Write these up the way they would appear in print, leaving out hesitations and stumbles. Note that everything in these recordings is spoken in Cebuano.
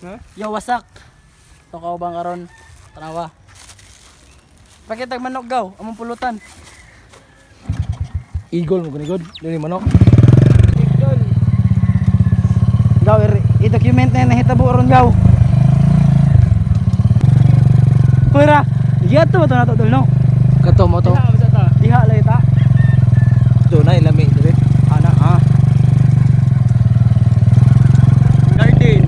Ha? Yo, wasak. Tokaw bang karon? Tanawa. Pakitag manok gaw, among pulutan. Eagle mo gunigod, dili manok. Gaw, i-document na nahitabo ron gaw. Pura, yato ba to nato tol no? Kato mo to. Diha lay ta. Do na ilami dire. Ana ah. Garden.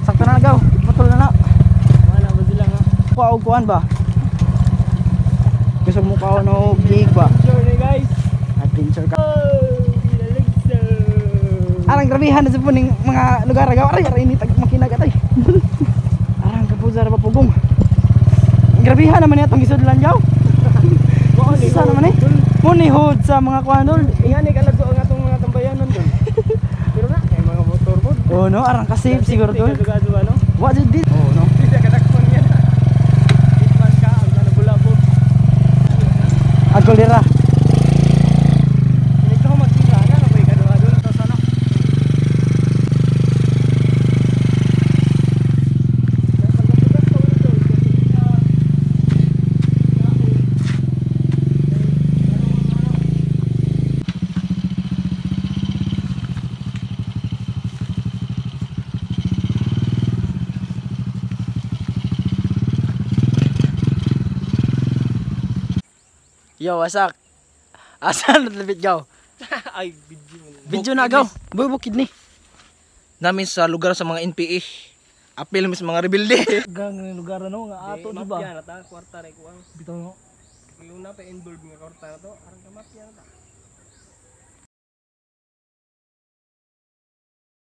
Sakto na gaw, ipatol na na. Wala ba sila nga? Kuha og kuan ba? Gusto mo kaon og gig ba? Journey guys. Adventure ka. Oh, lalagso. Arang grabehan na sa puning mga lugar gaw. Aray aray ni tag makina gatay. Arang kapuzar ba pugong. Grabehan naman yatong gisudlan gaw. Sa naman eh. Munihod sa mga kuan dol. Ingan ni kalagso ang atong mga tambayanan dol. Pero na kay mga motor pod. Oh no, arang ka-safe siguro dol. Gado ano? Wa jud dit. Oh no. Di siya kadakpon niya. Hitman ka ang kanabulabog. Agol dira. Ikaw magkita ka na ba ikaduha dol to sa no? Yo, wasak. Asa na labit gaw? Ay, video mo. Video na gaw. Bubukid ni. Namin sa lugar sa mga NPA. Apil mi sa mga rebelde. Gang lugar ano nga ato di ba? Mafia na ta, kwarta ray kuang. Bitaw no. Yung na pa involved nga kwarta na to, arang ka mafia na ta.